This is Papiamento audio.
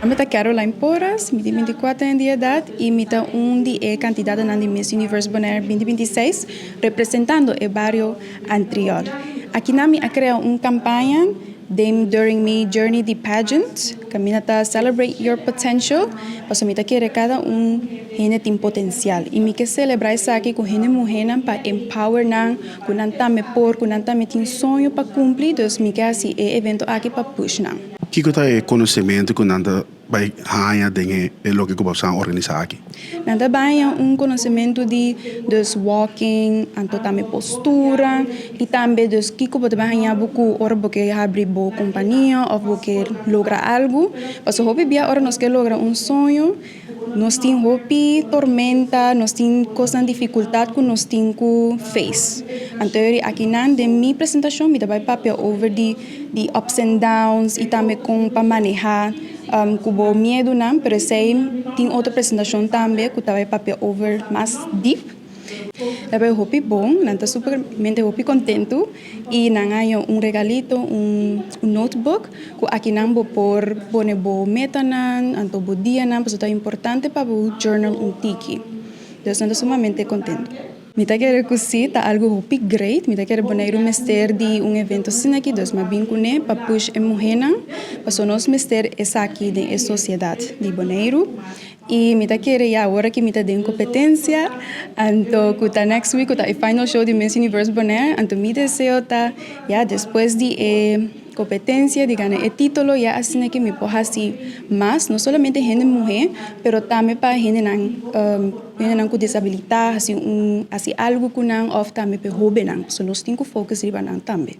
Mi ta Caroline Porras, mi tin 24 aña di edat i mi ta un di e kandidatonan di Miss Universe Bonaire 2026, representando e bario Antriol. Akinan mi a krea un kampaña during mi journey di pageant, kaminda ta "Celebrate Your Potential", paso mi ta kere kada un hende tin potensial. I mi ke selebrá esaki ku hende muhénan pa empower nan, ku nan tambe por, ku nan tambe tin soño pa kumpli, dus mi ke hasi e evento aki pa push nan. Kiko ta e konosementu ku nan ta bai haña den e loke ku bo a organisá aki? Nan ta bai haña un konosementu di dus walking, anto tambe postura i tambe dus kiko bo ta bai haña bo ku ora bo ke habri bo kompania òf bo ke logra algu. Pasobra hopi bia ora nos ke logra un soño, nos tin hopi tormenta, nos tin kosnan difikultat ku nos tin ku face. Anto akinan den mi presentashon mi ta bai papia over di ups and downs i tambe kon pa manehá ku bo miedunan, pero esei tin otro presentashon tambe ku ta bai papia over mas deep. Ta bai hopi bon, nan ta supermente hopi kontentu i nan a haña un regalito, un notebook ku akinan bo por pone bo metanan, anto bo dianan, pasobra ta importante pa bo journal un tiki. Dus nan ta sumamente kontentu. Mi ta kere ku sí, ta algu hopi great, mi ta kere Boneiru mester di un evento asina aki, dus m'a bin kuné pa push e muhénan, pasobra nos mester esaki den e sosiedat di Boneiru. I mi ta kere ya awor ku mi ta den kompetensia, anto ku ta next week ku ta e final show di Miss Universe Bonaire, anto mi deseo ta ya despues di e kompetensia di gana e título, ya asina ku mi por hasi mas, no solamente hende muhé, pero tambe pa hendenan ku disabilidat, hasi algu ku nan òf tambe pa hóbennan. So nos tin ku focus riba nan tambe.